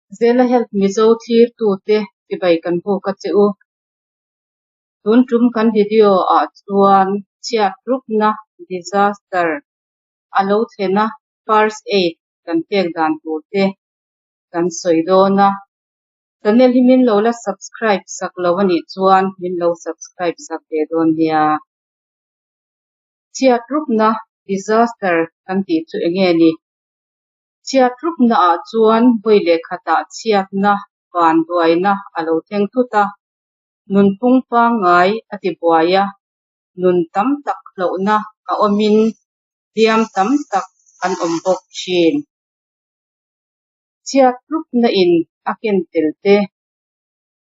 Zela Health Mizo thlirtute chibai kan buk a che u. Tun tum kan video ah chuan chhiat rupna, disaster, a lo thlen a first aid kan pek dan tur te kan sawi dawn a. Channel hi min lo la subscribe sak lo a nih chuan min lo subscribe sak ve dawn nia. Chhiat rupna, disaster, kan tih chu enge ni? Chhiat rupnaah chuan vawi leh khatah chhiatna, vanduaina a lo thleng thut a, nunphung pangngai a ti buai a, nun tam tak hlauhna a awmin hliam tam tak an awm bawk thin. Chhiat rupna in a ken tel te.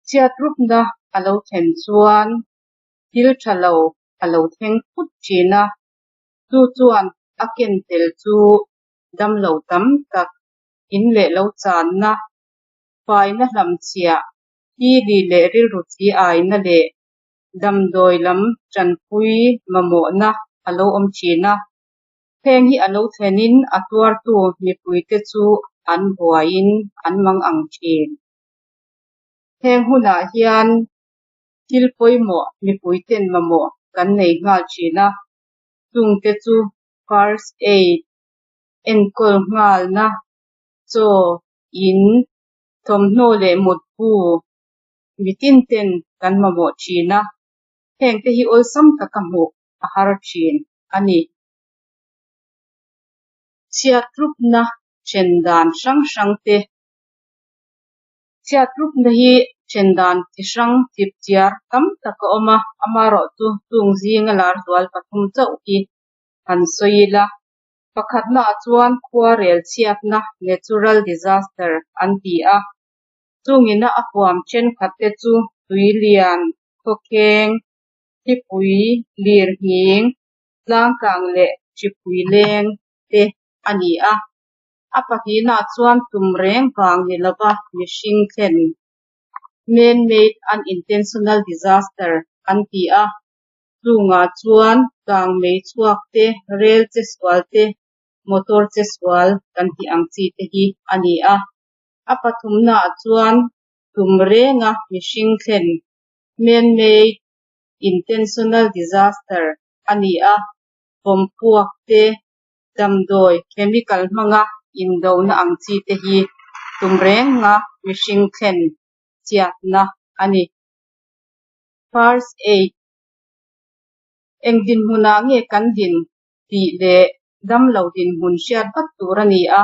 Chhiat rupna a lo thlen chuan thil tha lo a lo thleng phut thin a, chu chuan a ken tel chu damlo tam tak, in leh lo channa, faina hlamchhiah, thili leh rilru chi aina leh damdawi lam tanpui mamawhna a lo awm thin a. Heng hi a lo thlenin a tuartu mipuite chu an buaiin an mang ang thin. Heng hunah hian thil pawimawh mipuiten mamawh kan nei nghal thin a, chungte chu first aid, enkawl nghalna, chaw, in, thawmhnaw leh mutbu mitin ten kan mamawh thin a, hengte hi awlsam taka hmuh a har thin a ni. Chhiatrupna then dan hrang hrang te. Chhiatrupna hi then dan chi hrang chip chiar tam tak a awm a, amaherawhchu chung zinga lar zual pathum chauh hi han sawi ila. Pakhatnaah chuan khuarel chhiatna, natural disaster, an ti a, chungina a huam thenkhat te chu tui lian, khawkheng, thlipui, lirnghing, tlangkang leh hripui leng te a ni a. A pahnihnaah chuan tum reng vang ni lova mihring thlen, man-made unintentional disaster, an ti a. Chungah chuan kang mei chhuak te, rel che sual te, motor che sual kan tih ang chi te hi a ni a. A pathumnaah chuan tum renga mihring thlen, man-made intentional disaster, a ni a, bomb puak te, damdawi, chemical hmanga indona ang chi te hi tum renga mihring thlen chhiatna a ni. First Aid, Eng dinhmunah nge kan din tih leh damlo dinhmun hriat vat tur a ni a,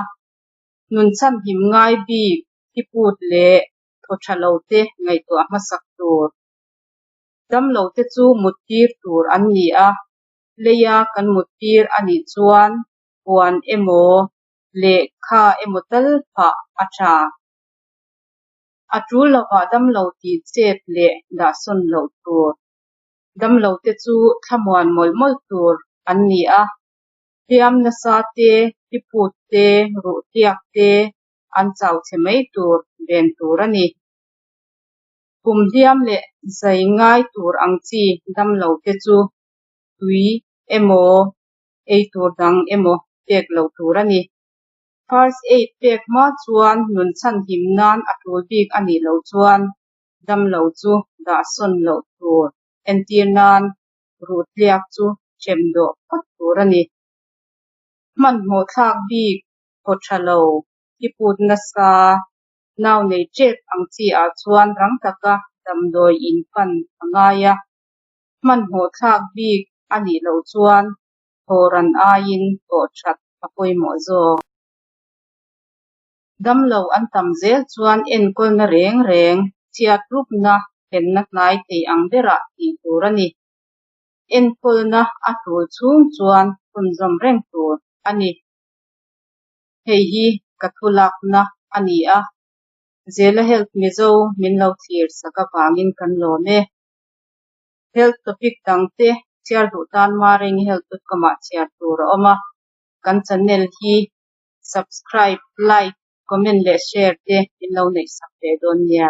nun chhanhim ngai bik thiput leh thaw tha lo te ngaihtuah hmasak tur. Damlo te chu muttir tur an ni a, leia kan muttir a nih chuan puan emaw lehkha emaw tal phah a tha. A tul lovah damlo tih chet leh dahsawn loh tur. Damlo te chu thlamuan mawlh mawlh tur an ni a, hliam nasa te, thiput te, ruh tliak te an chau chhe mai tur ven tur a ni. Kum hliam leh zai ngai tur ang chi damlo te chu tui emaw ei tur dang emaw pek lo tur a ni. First aid pek hma chuan nun chhanhim nan a tul bik a nih loh chuan damlo chu dahsawn loh tur entir nan ruh tliak chu hrem dawh phawt tur a ni. Hmanhmawh thlak bik thaw tha lo, thiput nasa, nau nei tep ang chi ah chuan rang taka damdawi in pan a ngai a. Hmanhmawh thlak bik a nih loh chuan thawran aiin tawh that a pawimawh zawk. Damlo an tam zel chuan enkawlna reng reng, chhiat rupna, thlenna hnai thei ang berah tih tur a ni. Enkawlna a tul chhung chuan chhunzawm reng tur a ni. Hei hi ka thu lakna a ni a, Zela Health Mizo min lo thlir sak avangin kan lawm e. Health topic dangte chhiar duh tan maringhealth.com ah chhiar tur a awm a, kan channel hi subscribe, like, comment leh share te min lo neih sak ve dawn nia.